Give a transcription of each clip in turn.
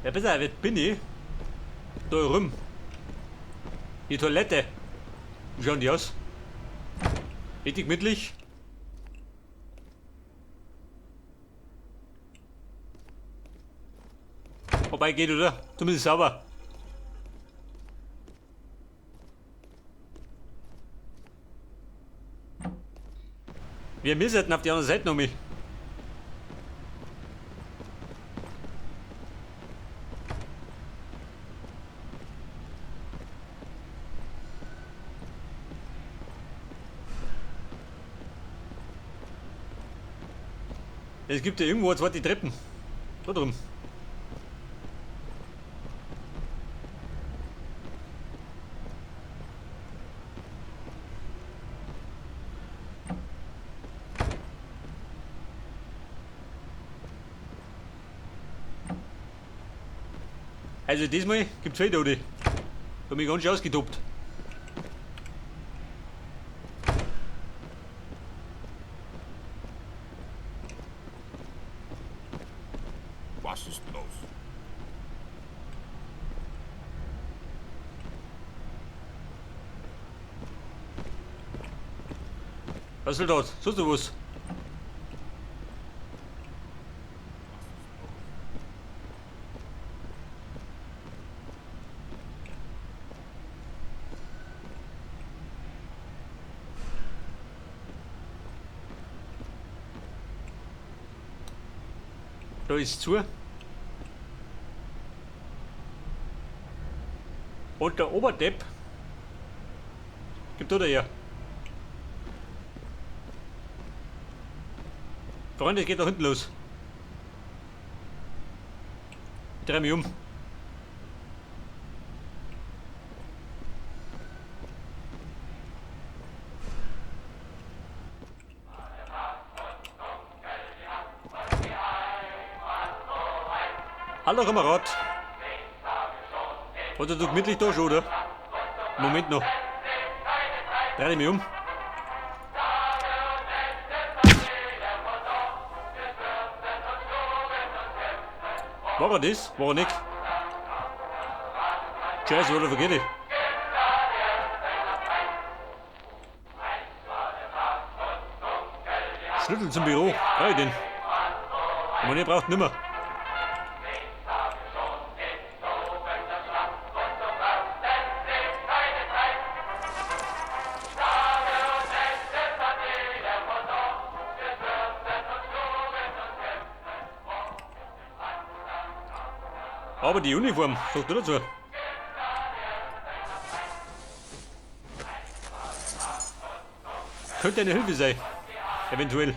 Ja, besser, wer bin ich? Da rum. Die Toilette. Wie schauen die aus? Richtig gemütlich. Vorbei geht, oder? Zumindest sauber. Wir sollten auf die andere Seite noch mit. Es gibt ja irgendwo zweite Treppen. Da drum. Also diesmal gibt's viel Tote. Da bin ich ganz schön ausgetobt. Was ist los? Was soll das? Sonst noch was? Da ist zu. Und der Oberdepp gibt da her. Freunde, es geht da hinten los. Ich dreh mich um. Hallo Kamerad. Hat er du gemütlich da schon, oder? Moment noch. Dreh mich um. War er das? War er nicht? Scheiße, oder vergeh ich. Schlüssel zum Büro. Brauch ich den. Aber der braucht nimmer. Aber die Uniform, sagt du dazu? Könnte eine Hilfe sein. Eventuell.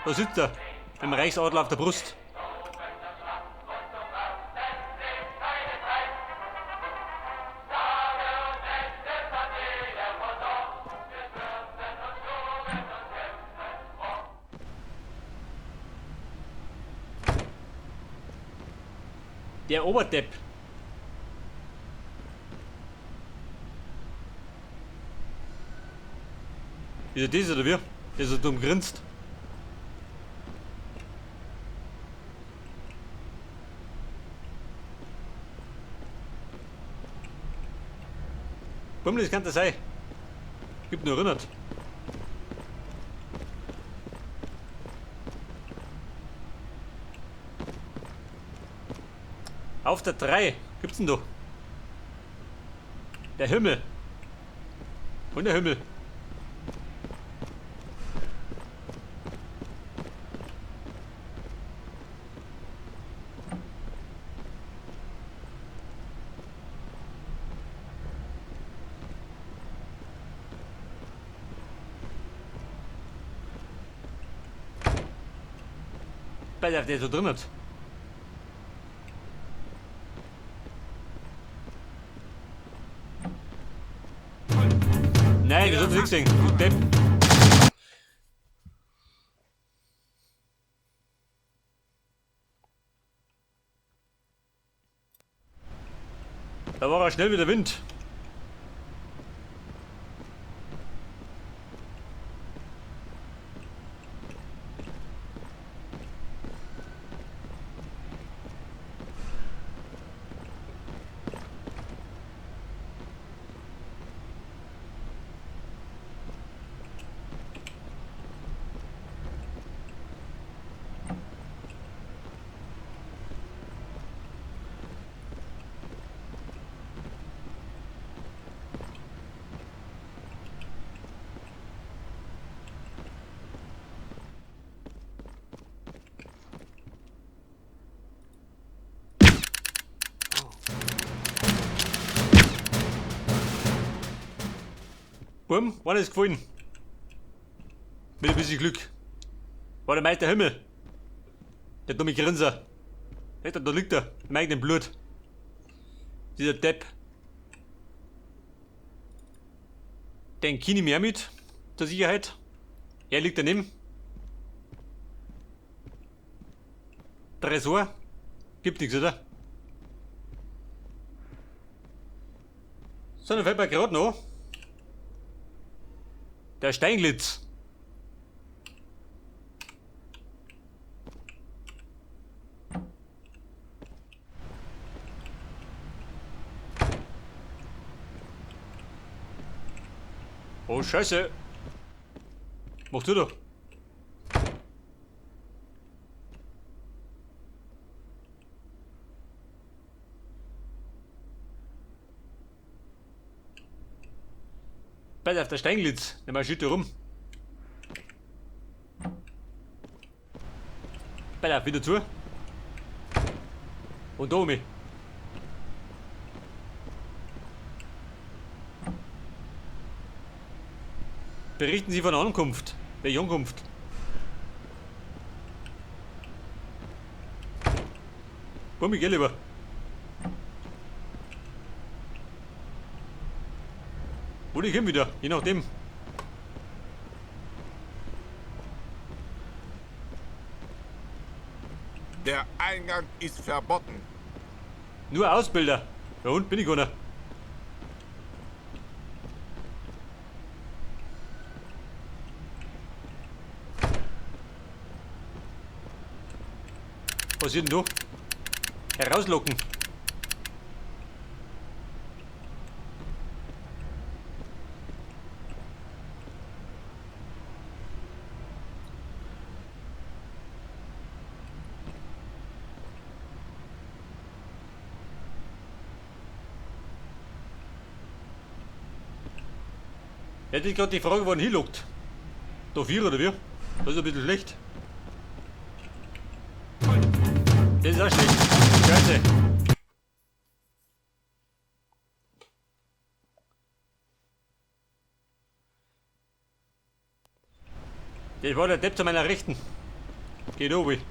Da sitzt er. Mit dem Reichsadler auf der Brust. Der Oberdepp. Ist er das oder wie? Der so dumm grinst. Bummel, das kann das sein. Gibt nur erinnert. Auf der 3. Gibt's denn da? Der Himmel. Und der Himmel. Pass auf, der ist so drin hat. Nein, das hat nichts gesehen. Du Depp. Da war er schnell wie der Wind. Bumm, einer ist gefallen. Mit ein bisschen Glück. War der Meister Himmel. Der dumme Grinser. Da liegt er. Im eigenen Blut. Dieser Depp. Den Kini mehr mit. Zur Sicherheit. Er liegt daneben. Tresor. Gibt nichts, oder? So, dann fällt mir gerade noch. Der Steinglitz. Oh Scheiße. Mach du doch. Pass auf, der Steinglitz. Der marschiert da rum. Pass auf, wieder zu. Und da oben. Berichten Sie von Ankunft. Welche Ankunft? Komm, ich geh lieber. Oder ich komm wieder, je nachdem. Der Eingang ist verboten. Nur Ausbilder. Ja und, bin ich keiner. Was ist denn da? Herauslocken. Ja, das ist gerade die Frage, wo er hinlockt. Da vier oder wie? Das ist ein bisschen schlecht. Das ist auch schlecht. Scheiße. Das war der Depp zu meiner Rechten. Geht oben.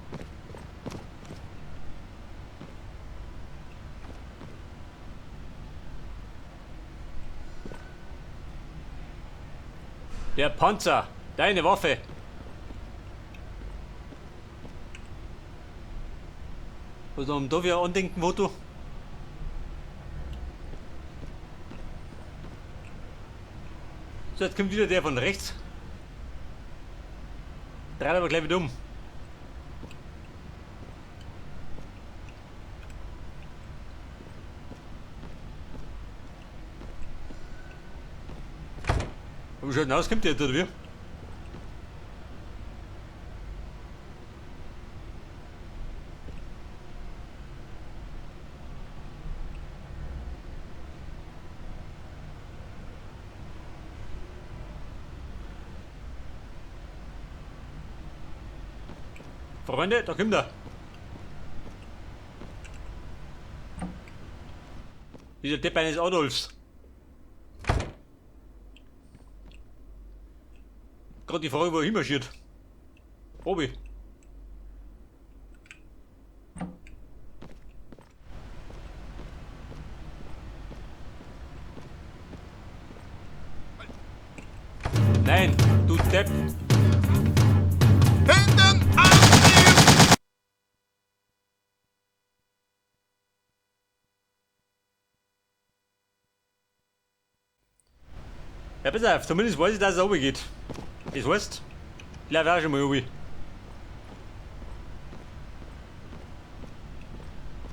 Der Panzer, deine Waffe. Was haben da wieder Andenken, Foto? So, jetzt kommt wieder der von rechts. Dreht aber gleich wieder um. Wie schaut denn aus? Kommt der jetzt, oder wie? Freunde, da kommt er. Dieser Depp eines Adolfs. Gerade die Frage, wo er hinmarschiert. Obi. Nein, du Depp. Hinten anziehen! Ja, pass auf, zumindest weiß ich, dass es runter geht. Das heißt, ich laufe auch schon mal runter.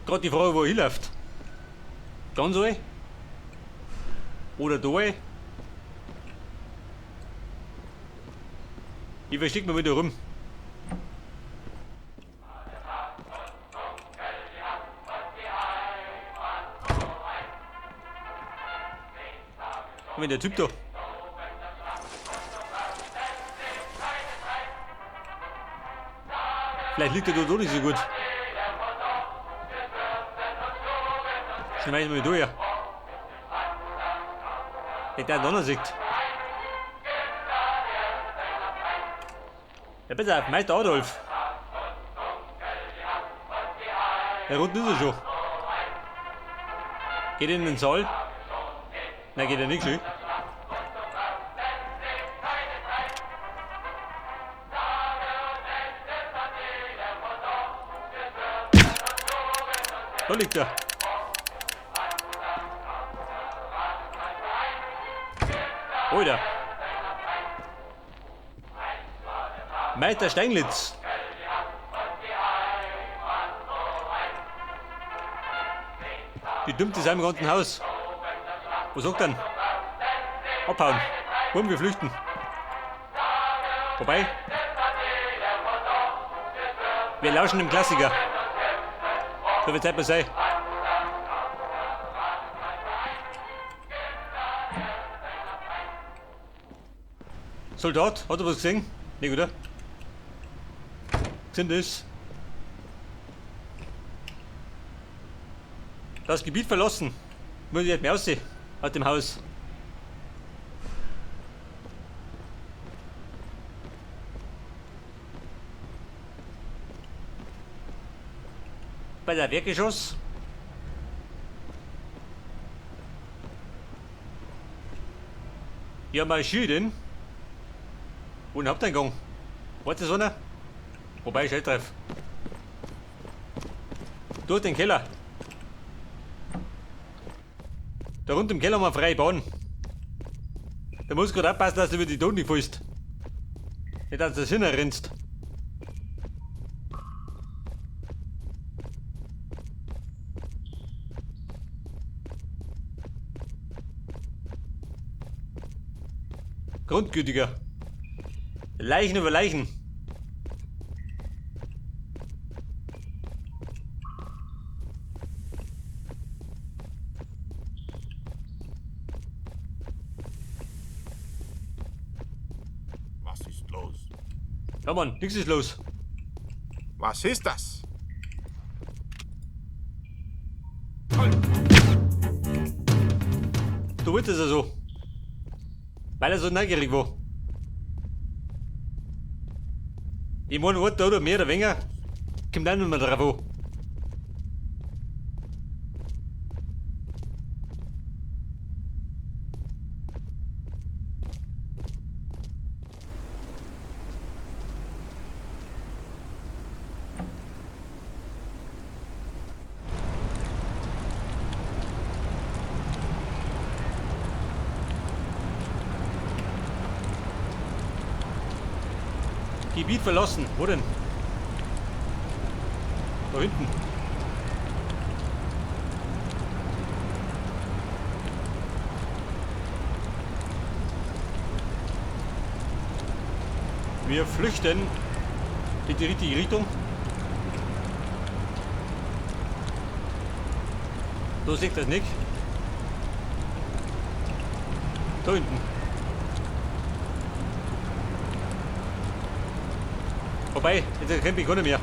Gerade die Frage, wo er hinläuft. Ganz rein? Oder da rein? Ich versteck mich wieder rum. Und wenn der Typ da. Vielleicht liegt er dort auch nicht so gut. Schmeiß mal durch. Der hat noch sieht. Ja, pass auf, Meister Adolf. Der unten ist er schon. Geht in den Saal? Nein, geht er nicht schön. Da liegt er. Alter. Meister Steinlitz. Die dümmte ist im ganzen Haus. Wo sagt denn? Abhauen. Buben, wir flüchten. Wobei. Wir lauschen dem Klassiker. So viel Zeit muss sein. Soldat, hat er was gesehen? Nee, oder? Sind es? Das Gebiet verlassen. Muss ich nicht mehr aussehen. Aus dem Haus. Bei der Wehrgeschoss. Ja, mal schön. Wo ist der Haupteingang? Warte, so einer? Wobei, ich treff. Durch den Keller. Da rund im Keller haben wir freie Bahn. Da musst du gerade aufpassen, dass du über die Toten nicht fällst. Nicht, dass du das hinrennst. Grundgütiger. Leichen über Leichen. Was ist los? Ja Mann, nichts ist los. Was ist das? Toll. Du wolltest ja so. Weil er so neugierig war. Ich mein, was da oder mehr oder weniger, kommt auch nicht mehr drauf an. Gebiet verlassen. Wo denn? Da hinten. Wir flüchten in die richtige Richtung. So sehe ich das nicht. Da hinten. Wobei, jetzt erkennt mich keiner mehr.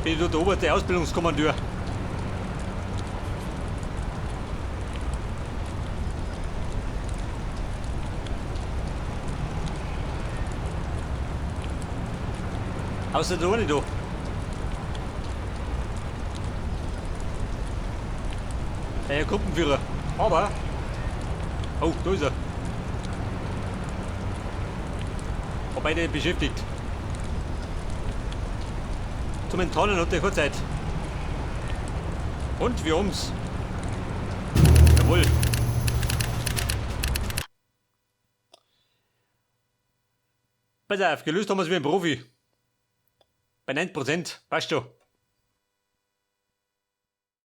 Bin ich der oberste Ausbildungskommandeur. Außer der eine da. Der Gruppenführer. Aber. Oh, da ist er. Wobei der beschäftigt. Zum Enttarnen hat er keine Zeit. Und wir haben's. Jawohl. Pass auf, gelöst haben wir's wie ein Profi. Bei 90%, passt schon.